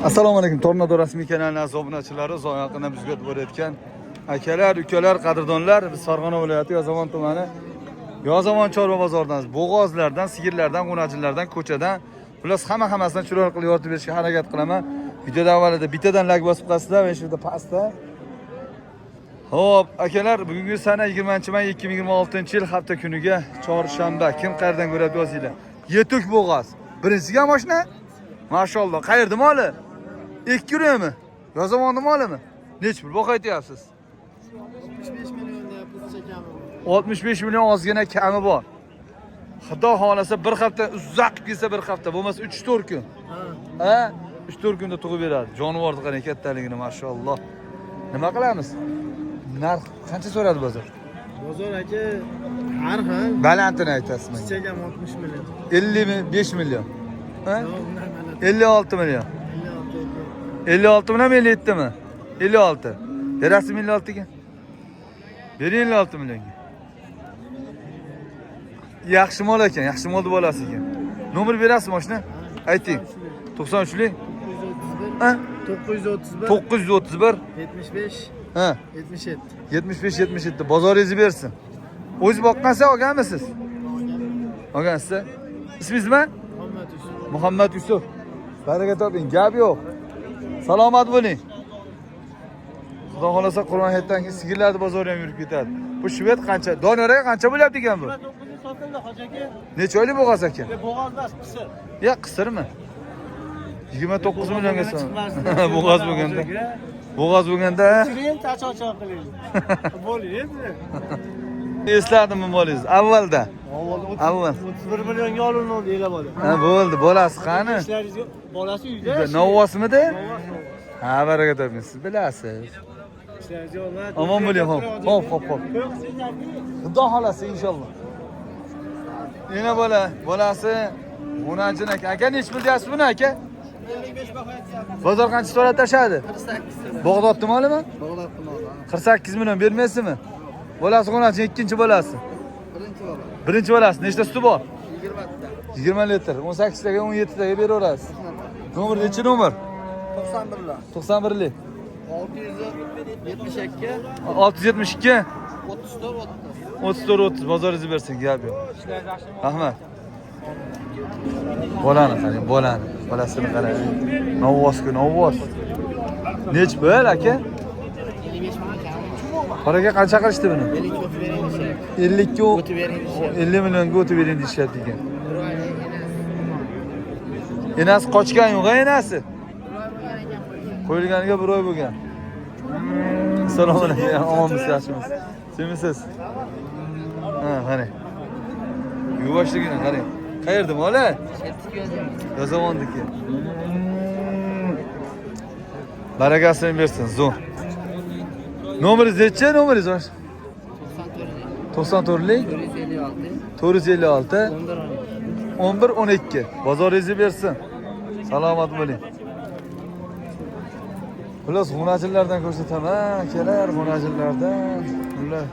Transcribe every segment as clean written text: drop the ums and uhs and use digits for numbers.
Assalomu alaykum. Tornado rasmiy kanalining aziz obunachilari, uzoq yaqindan bizga o'tib borayotgan akalar, ukalar, qadrdonlar, biz Farg'ona viloyati Yozyovon tumani Yozyovon chorva bozoridamiz. Bo'g'ozlardan, sigirlardan, g'unajinlardan, ko'chadan, xullas hammasidan chiroyli qilib yoritib berishga harakat qilaman. Videoda avvalida bittadan like bosib qo'yasizlar va shu yerda pastda. Xo'p, akalar, bugungi sana 20 may 2026-yil hafta kuniga chorshanba. Kim qayerdan ko'ryapti yozinglar. Yetuk bo'g'oz. Birinchisiga mashina? Mashalloh. Qayerda moli? Ikki yurimi? Yozovonni molimi? Nechi pul baho aytyapsiz? 65 million deyapmiz, kami. 65 million ozgina kami bor. Xudo xohlasa bir hafta uzoq kelsa bir hafta, bo'lmasa 3-4 kun. Ha. Ha? 3-4 kunda tug'ib beradi. Jonivorni qarang kattaligini, mashalloh. Nima qilamiz? Narx qancha so'radi bozor? Bozor aka har xil. Balandini aytasiz menga. Chegam 60 million. 55 million. Ha? Yo'q, undan baland. 56 million. 56. 56 mi 57 mi? 56. Berasizmi 56 ga? Bering 56 millionga. Yaxshi mol ekan, yaxshi molni bolasi ekan. Nomer berasizmi mashina? Ayting. 93lik? 931. Ha? 931. 931. 75. Ha. 77. 75 77. Bozoringizni bersin. O'zingiz boqqansiz, olganmisiz? Olgansiz. Ismingiz nima? Muhammad Yusuf. Muhammad Yusuf. Baraka toping, gap yo'q. Salomat bo'ling. Xudo xolasa Qurbon hayitdan keyin sigirlarni bozori ham yurib ketadi. Bu shved qancha? Doniyor aka qancha bo'lyapti ekan bu? 9 sotildi hoji aka. Necha oylik bo'g'oz aka? Bo'g'oz emas, qisir. Ya qisirmi? 29 millionga so'm. Bo'g'oz bo'lganda. Bo'g'oz bo'lganda Chirin tachochoq qilaylik. Bo'ldi endi. esladimmi molingiz avvalda? Avval. 31 millionga olinadi ela bola. Ha bo'ldi, bolasi qani? Ishlaringizga bolasi uyda. Novvosmidi? Novvos, novvos. Ha, baraka toping, siz bilasiz. Ishlaringizga omad. Omon bo'ling, hop. Hop, hop, hop. Xudo xolasi inshaalloh. Yana bola, bolasi g'unajin aka. Aka nechi pul deyapsiz buni aka? Bozor qancha so'rab tashladi? 48. Bog'dodni molimi? Bog'dodni moli. 48 million bermaysizmi? Bolasi g'unajin ikkinchi bolasi. Birinchi bola. Birinchi bolasi nechta suti bor? 20 ta. 20 litr. 18 taga 17 taga beraverasiz. Nomer nechi nomer? 91 lar. 91lik. 672. 672 34 30. 34 30 bozoringizni bersin, gap yo'q. Rahmat. Bolani qarang, bolani. Bolasini qarang. Novvosku, novvos. Nech pul aka? Qoraga qancha qilishdi buni? 52 50 millionga o'tib bering deyishyapti ekan. Enasi qochgan yo'q, enasi. Qo'yilganiga bir oy bo'lgan. Assalomu alaykum. Omonmisiz, yaxshimisiz? Semizsiz? Ha, qarang. Yuvvoshligini qarang. Qayerda moli? Yozovonniki. Barakasini bersin, zo'r. Nomeringiz nechi? Nomeringiz vash? 94lik 456 11 12. Bozoringizni bersin. Salomat bo'ling. Xullas, g'unajinlardan ko'rsataman, akalar, g'unajinlardan. Bular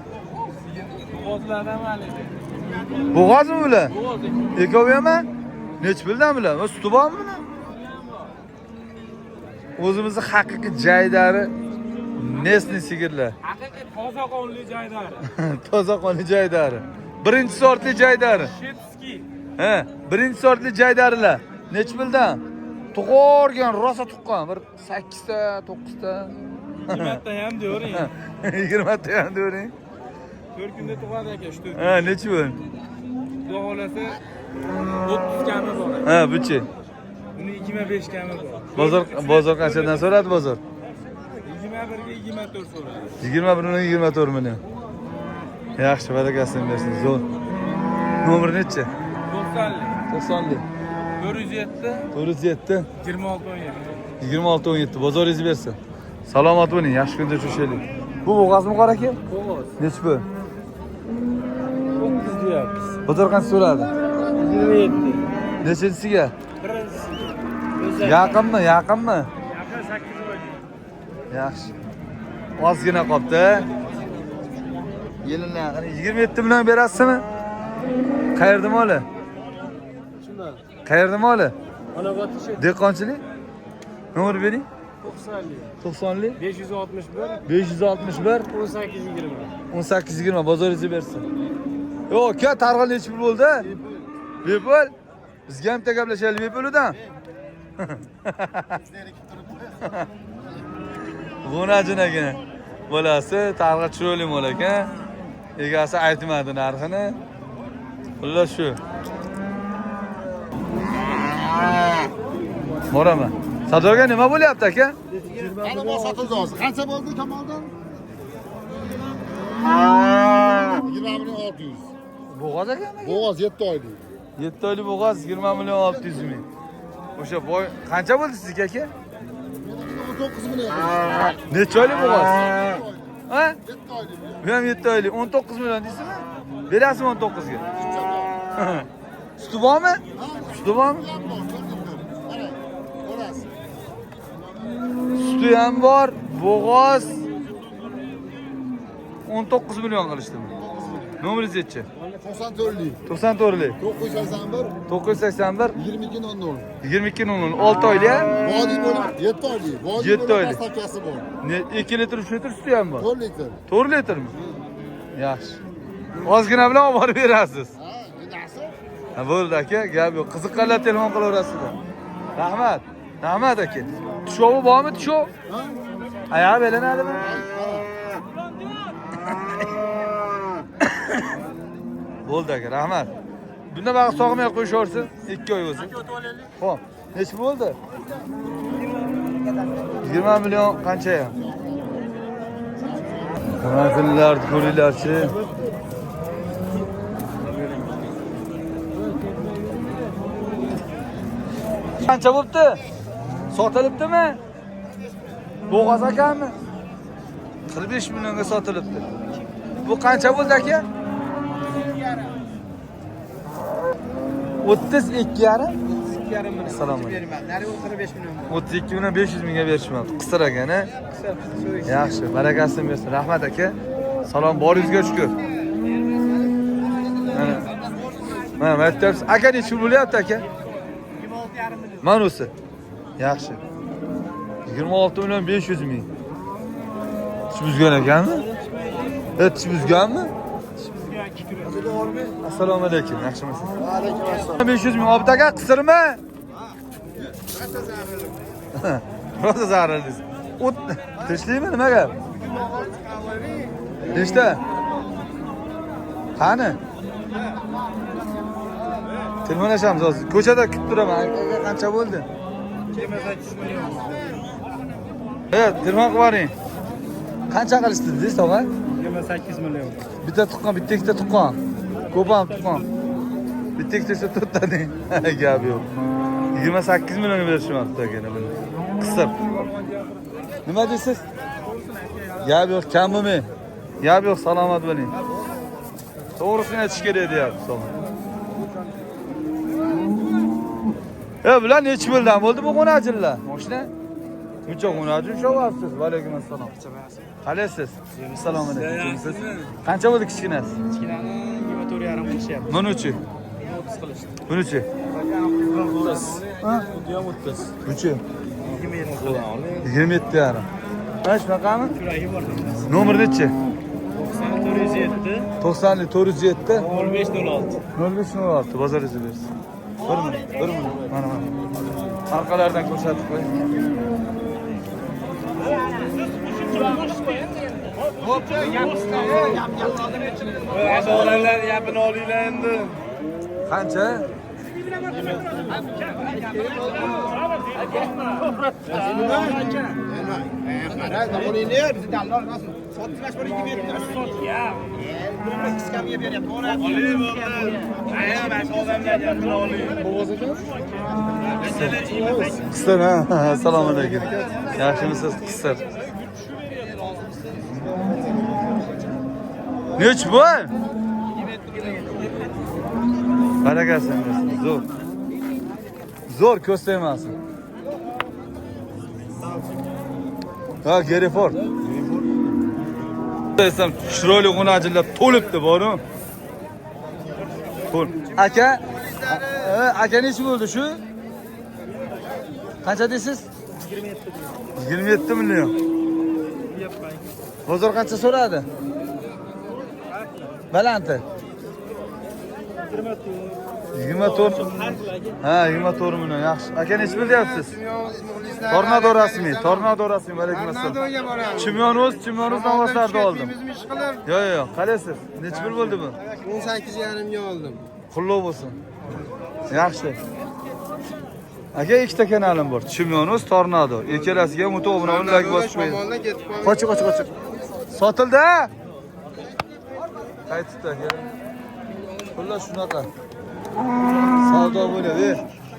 bo'g'ozmi bular? Ikkovi hammi? Nechi puldan bular? Va suti bormi buni? O'zimizni haqiqiy jaydari местный sigirlar. Haqiqiy toza qonli jaydari. Toza qonli jaydari. Birinchi sortli jaydari. Шведский. He, birinchi sortli jaydarilar. Nechi puldan? Tug'organ, rosa tuqqan. Bir 8 ta, 9 ta. 20 ta ham deyvering. 20 ta ham deyvering. 4 kunda tug'adi aka, shu 4. Ha, nechi pul? Xudo xolasa 30 kami bor. Ha, buchi. Uni 25 kami bor. Bozor qanchadan so'radi bozor? 21 ga 24 so'radi. 21 million 24 million. Yaxshi, barakasini bersin. Zo'r. Nomer nechi? 90lik. 90lik. 407 407 26 17. 26 17. Bozoringizni bersin. Salomat bo'ling, yaxshi kunda uchrashaylik. Bu bo'g'ozmi qora aka? Bo'g'oz. Nechi pul? 30 deyapmiz. Bozor qancha so'radi? 27. Nechinchisiga? Birinchisi. Yaqinmi, yaqinmi? Yaqin 8 oy. Yaxshi. Ozgina qolibdi. Yilini yaqin 27 million berasizmi? Qayerda moli? Shundan. Qayerda moli? Ona botishi. Dehqonchilik? Nomer bering. 90'lik. 90'lik 561 561 18 20. 18 20 bozoringizni bersin. Yo'q, aka, targ'il nechi pul bo'ldi? Bepul. Bizga ham bitta gaplashaylik bepulidan. G'unajinagina bolasi targ'il chiroyli mol ekan. Egasi aytmadi narxini. Xullas shu. Boraman. Savdoga nima bo'lyapti aka? Qani mol sotildi hozir. Qancha bo'ldi Kamoldan? 20 million 600. Bo'g'oz akami? Bo'g'oz 7 oylik. 7 oylik bo'g'oz 20 million 600 ming. O'sha boy qancha bo'ldi sizga aka? 19 million. Necha oylik bo'g'oz? Ha? 7 oylik. Bu ham 7 oylik. 19 million deysizmi? Berasizmi 19 ga? Suti bormi? Suti bormi? Qara, ko'rasiz. Suti ham bor, bo'g'oz 19 million qilishdimi? Nomeringiz nechi? 94lik. 94lik. 981 981 22 00. 22 00 6 oylik. a? Vodiy bo'lib 7 oylik. Vodiy Yetti bo'lib oylik. dastlabkasi bor. Ne 2 litr 3 litr suti ham bor. 4 litr. 4 litrmi? Yaxshi. Ozgina bilan olib borib berasiz. Ha, nasi? Ha bo'ldi aka, gap yo'q. Qiziqqanlar telefon qilaverasizlar. Rahmat. Rahmat aka. Tushovi bormi tushov? Ha? Oyog'i belanadimi? Bo'ldi aka, rahmat. Bunda vaqt sog'may qo'yishaversin, 2 oy o'zi. Xo'p, necha bo'ldi? 20 million qancha ham? Manzillarni ko'ringlarchi. Qancha bo'pti? Sotilibdimi? Bo'g'oz akami? 45 millionga sotilibdi. Bu qancha bo'ldi aka? 32 yarim. Assalomu alaykum. Nari 45 million. 32 million 500 mingga berishmabdi. Qisir ekan, a? Yaxshi, barakasini bersin. Rahmat aka. Salom boringizga shukur. Mana. Mana aytyapsiz. Aka necha pul bo'lyapti aka? 26,5 million. Mana o'zi. Yaxshi. 26 million 500 ming. Tish buzgan ekanmi? Tish buzganmi? Bizga 2 kilo. Assalomu alaykum. Yaxshimisiz? Alaykum assalom. 500 ming Obid aka qisirmi? Rosa zarildingiz. O't tinchlikmi nima gap? Nechta? Qani? Telefonlashamiz hozir. Ko'chada kutib turaman. Aka qancha bo'ldi? 28 million. Evet, telefon qilib yuboring. Qancha qilishdi dedingiz tog'a? 28 million. Bitta tuqqan, bitta ikkita tuqqan. Ko'p ham tuqqan. Bitta ikkita to'rtta deng. Gap yo'q. 28 millionga berishmabdi aka buni. Qisib. Nima deysiz? Gap yo'q, kam bo'lmang. Gap yo'q, salomat bo'ling. To'g'risini aytish kerak deyapti tog'a. Bular nechi puldan bo'ldi bu qo'najillar? Mashina? Buncha qo'najil ushlavyapsiz. Va alaykum assalom. Qalaysiz? Assalomu alaykum. Qancha bo'ldi kichkinasi? Kichkinani 24,5 qilishyapti. Buni-chi? 30 qilishdi. Buni-chi? 30. Ha? Bu ham 30. Buchi? 27. 27,5. Ha, shunaqami? Kuragi bor. Nomer nechi? 90 407 90 407 05 06. 0506 bozoringizni bersin. Bir minut, bir minut. Mana mana. Orqalaridan ko'rsatib qo'y. Adolatlar gapini olinglar endi. Qancha? Qisir ha. Assalomu alaykum. Yaxshimisiz? Qisir. Nechi bu? Barakasini bersin. Zo'r. Zo'r ko'z tegmasin. Ha, Geriford. Desam chiroyli g'unajillar to'libdi boru. To'l. Aka, aka nechi bo'ldi shu? Qancha deysiz? 27 million. Bozor qancha so'radi? Balanti. 24. Ha, 24 million. Yaxshi. Aka, necha pul deyapsiz? Tornado rasmiy, Tornado rasmiy. Alaykum assalom. Tornadoga boramiz. Chimyonuz, Chimyonuz novvoslarda oldim. Bizmi ish qilib? Yo'q, yo'q, qalaysiz? Necha pul bo'ldi bu? 18,5 ga oldim. Qulluq bo'lsin. Yaxshi. Aka, ikkita kanalim bor. Chimyonuz, Tornado. Ikkalasiga ham o'ta obuna bo'lib, like bosib qo'ying. Shamoldan ketib qoldim. Qochi, qochi, qochi. Sotildi? Qaytibdi aka. Xullas shunaqa. Savdo bo'ladi.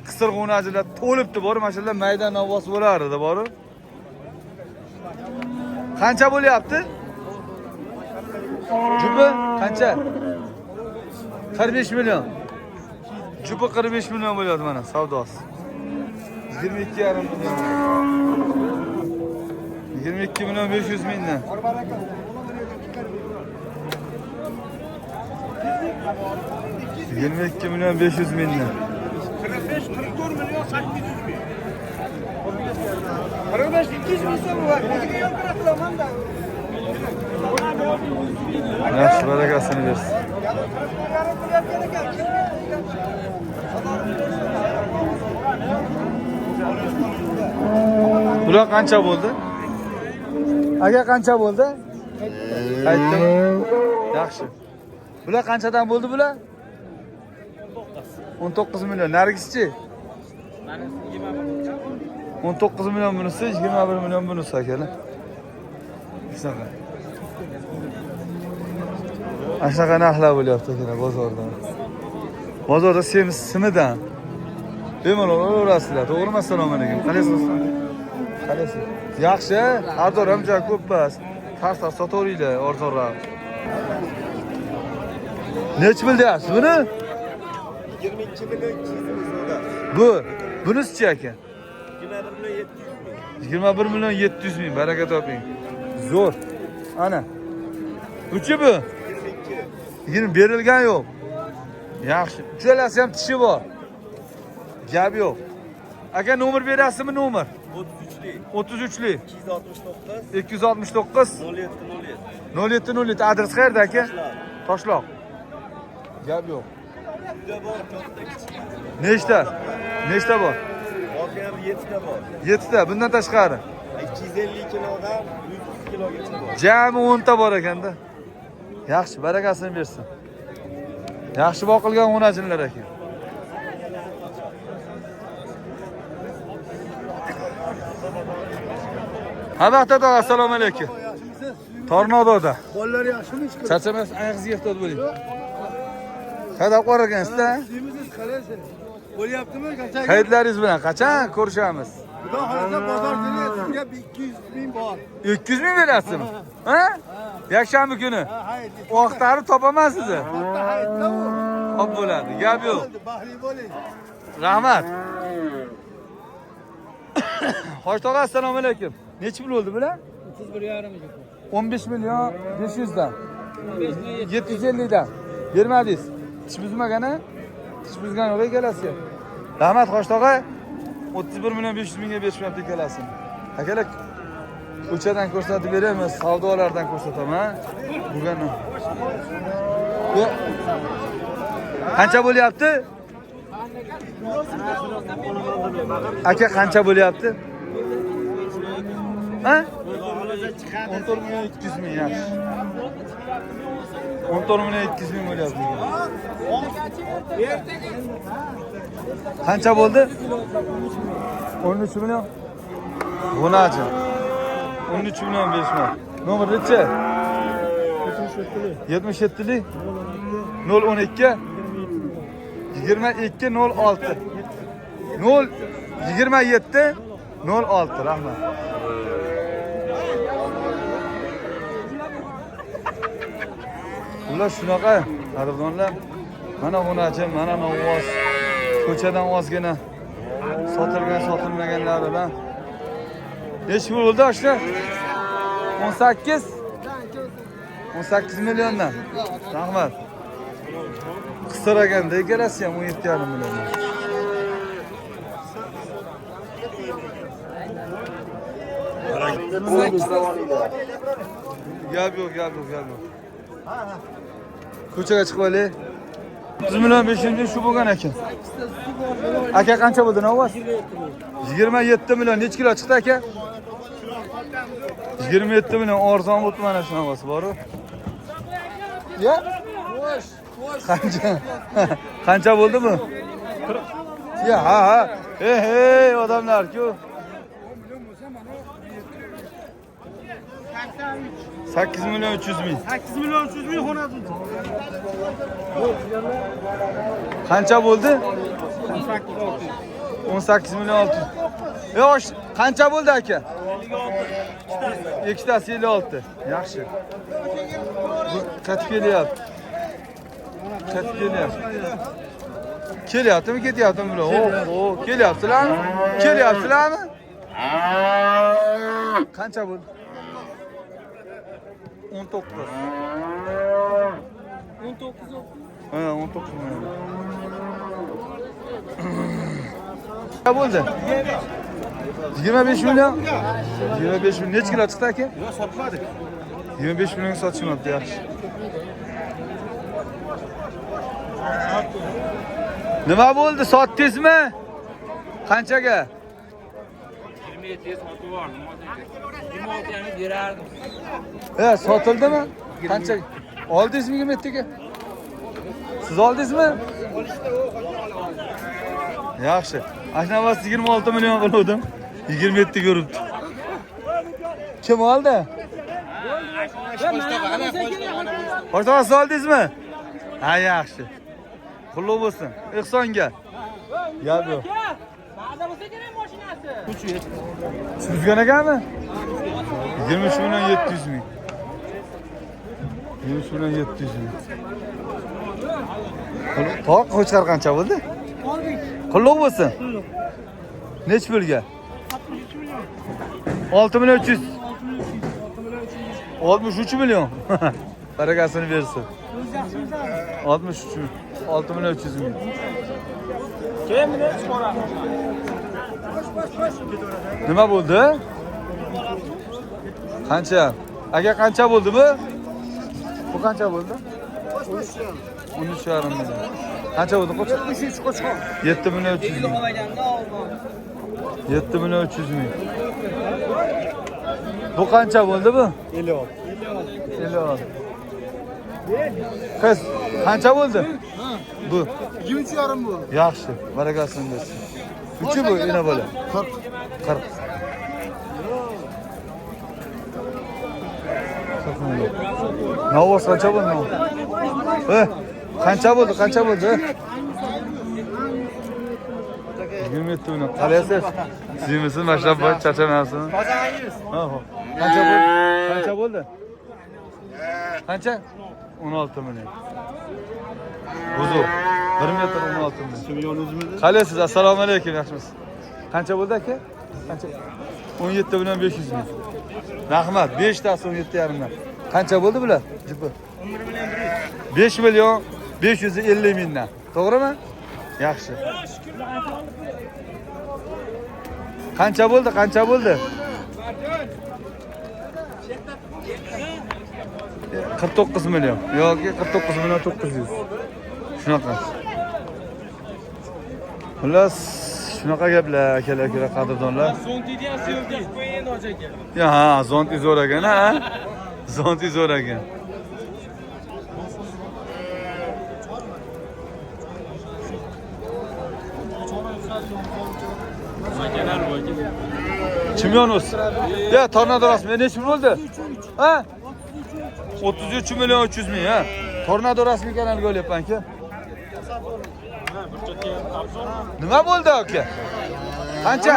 Qisir g'o'nachilar to'libdi bor, mana shular mayda novvos bo'lar edi boru. Qancha bo'lyapti? Jupi qancha? 45 million. Jupi 45 million bo'lyapti mana savdosi. 22,5 million. 22 million 500 mingdan. 22 million 500 mingdan. 45 44 million 800 ming. 45 200 ming so'm var. O'ziga yo'l qilaman da. Yaxshi, barakasini bersin. Bular qancha bo'ldi? Aka, qancha bo'ldi? Aytdim. Yaxshi. Bular qanchadan bo'ldi bular? 19 million. Nargischi? 19 million bunisi, 21 million bunisi akalar. Shunaqa. Ana shunaqa narxlar bo'lyapti akalar bozorda. Bozorda semiz simidan. Bemalol olaverasizlar. To'g'rimi? Assalomu alaykum. Qalaysiz do'stlar? Qalaysiz? Yaxshi, har doim ham juda ko'p emas. Tars-tars sotaveringlar arzonroq. Necha pul deyapsiz buni? 22 million 200 ming so'mda. Bu, bunisichi aka? 21 million 700 ming. 21 million 700 ming. Baraka toping. Zo'r. Ana. Buchi bu? 22. 20 berilgan yo'q. Yaxshi. Uchalasi ham tishi bor. Gap yo'q. Aka, nomer berasizmi, nomer? 33lik. 33lik. 269 269 07 07. 07 07. Adres qayerda aka? Toshloq. Gap yo'q. Uyda bor, katta kichik. Nechta? Nechta bor? Hozir ham 7 ta bor. 7 ta. Bundan tashqari 250 kilodan 130 kilogacha bor. Jami 10 ta bor ekanda. Yaxshi, barakasini bersin. Yaxshi boqilgan g'o'najinlar ekan. Ha, vaqt tog'a, assalomu alaykum. Tornadoda. Bolalar yaxshimi ish qilib? Charchamaysiz, oyog'ingizga ehtiyot bo'ling. Haydab qo'yar ekansizda. Suyimisiz, qalaysiz? Bo'lyaptimi? Qachon? Hayitlaringiz bilan qachon ko'rishamiz? Xudo xolasa bozor kuni sizga 200 ming bor. 200 ming berasizmi? Ha? Yakshanba kuni. Ha, hayit. Vaqtlarni topaman sizni. Katta hayitda u. Hop bo'ladi. Gap yo'q. Bo'ldi, baxtli bo'ling. Rahmat. Hoji tog'a, assalomu alaykum. Necha pul bo'ldi bular? 31,5 15 million 500 dan. 750 dan. Bermadingiz. Tish buzmagan a? Tish buzgan yo'q ikkalasi. Rahmat Hoji tog'a. 31 million 500 mingga berishmayapti ikkalasini. Akalar, ko'chadan ko'rsatib beramiz, savdolardan ko'rsataman. Bugun qancha bo'lyapti? Aka, qancha bo'lyapti? Ha? 14 million 200 ming, yaxshi. 14 million 200 ming bo'lyapti. Qancha bo'ldi? 13 million. G'o'nachi. 13 million 5 ming. Nomer necha? 77lik 012 22 06 0 27 06. Rahmat. Ular shunaqa qadrdonlar. Mana g'o'nachi, mana novvos. Ko'chadan ozgina sotilgan, sotilmaganlar bilan. Necha pul bo'ldi ashla? 18 18 milliondan. Rahmat. Qistiraganda ikkalasi ham 17,5 million. Gap yo'q, gap yo'q, gap yo'q. Ko'chaga chiqib olaylik. 30 million 500 ming shu bo'lgan ekan. Aka qancha bo'ldi navbat? 27 million necha kilo chiqdi aka? 27 million arzon bo'ldi mana shu navbasi bor-ku. Ya? Qancha? Qancha bo'ldi bu? 40. Ya ha ha. Hey hey odamlar-ku. 8 million 300 ming. 8 million 300 ming xonasi. Qancha bo'ldi? 18 million 600. Yo'q, qancha bo'ldi aka? 56. Ikkitasi 56. Yaxshi. Qaytib kelyapti. Qaytib kelyapti. Kelyaptimi, ketyaptimi bular? Oh, kelyaptilarmi? Kelyaptilarmi? Qancha bo'ldi? 19. 19. Ha, 19 million. Qancha bo'ldi? 25 million. 25 million. Necha kilo chiqdi aka? Yo'q, sotmadik. 25 million sotishmabdi, yaxshi. Nima bo'ldi? Sotdingizmi? Qanchaga? 27 ga sotib yubordim. 26 ni berardim. Sotildimi? Qancha? Oldingizmi 27 ga? Siz oldingizmi? Yaxshi. Ashnavasi 26 million qiluvdim. 27 ko'ribdi. Kim oldi? Qo'shtog'a siz oldingizmi? Ha, yaxshi. Qulluq bo'lsin. Ehsonga. Gap yo'q. Ba'da bo'lsa kerak mashinasi. Suzgan akami? 23 million 700 ming. 23 million 700 ming. To'q qo'chqor qancha bo'ldi? Qulluq bo'lsin. Necha pulga? 63 million. 6 million 300. 63 million. Barakasini bersin. 63 6 million 300 ming. Nima bo'ldi? Qancha? Aka qancha bo'ldi bu? Bu qancha bo'ldi? 13,5 million. Qancha bo'ldi qo'chqor? 73 qo'chqor. 7 million 300 ming. 7 million 300 ming. Bu qancha bo'ldi bu? 56. 56. Qiz, qancha bo'ldi? Bu. 23,5 bu. Yaxshi, barakasini bersin. Uchi bu ina bola. 40. 40. 40 million. Navro'z qancha bo'ldi? Qancha bo'ldi? Qancha bo'ldi? 27 million. Qaraysiz. Sizmisiz? Mashrab bor, charchamayapsizmi? Ha, xo'p. Qancha bo'ldi? Qancha bo'ldi? Qancha? 16 million. Buzuq. 1 metr 16 million. Qalaysiz? Assalomu alaykum, yaxshimisiz? Qancha bo'ldi aka? Qancha? 17 million 500 ming. Rahmat. 5 tasi 17,5 dan. Qancha bo'ldi bular? Jipi. 5 million 550 mingdan. To'g'rimi? Yaxshi. Qancha bo'ldi? Qancha bo'ldi? 49 million yoki 49 million 900. Shunaqa. Xullas, shunaqa gaplar, akalar, ukalar, qadrdonlar. Zontiyni ham sevdik, qo'ying hoji aka. Ya ha, zonti zo'r ekan, ha? Zonti zo'r ekan. Chimyon o'z. Ya tornado rasmi necha pul bo'ldi? Ha? 33 million 300 ming, ha? Tornado rasmiy kanalga olyapman aka. Nima bo'ldi aka? Qancha?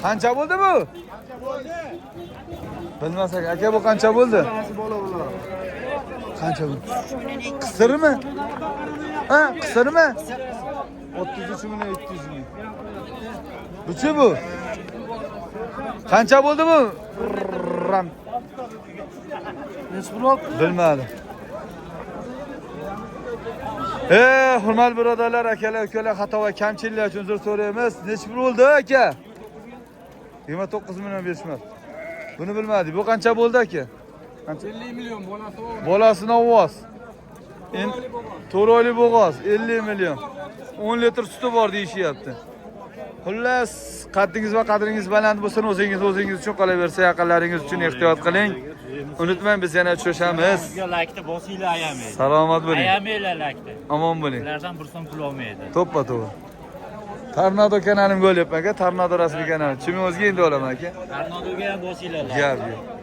Qancha bo'ldi bu? Bilmasak, aka bu qancha bo'ldi? Qancha bo'ldi? Qisirmi? Ha, qisirmi? 33 million 700 ming. Buchi bu? Qancha bo'ldi bu? Ram. Bilmadim. Hurmatli birodarlar, akalar, ukalar, xato va kamchiliklar uchun uzr so'raymiz. Necha pul bo'ldi aka? 29 million berishmadi. Buni bilmadik. Bu qancha bo'ldi, aka? Qancha? 50 million bolasi bor. Bolasi Novvoz. To'royli bo'g'oz 50 million. 10 litr suti bor deyishyapti. Xullas, qaddingiz va qadringiz baland bo'lsin, o'zingiz o'zingiz uchun, qolaversa yaqinlaringiz uchun ehtiyot qiling. Unutmang, biz yana uchrashamiz. Sizga laykni bosinglar, ayamang. Salomat bo'ling. Ayamanglar laykni. Omon bo'ling. Ulardan bir so'm pul olmaydi. To'ppa to'g'ri. Tornado kanalimga o'lyapman, aka. Tornado rasmiy kanali. Chimyozga endi olaman, aka. Tornadoga ham bosinglar. Gap yo'q.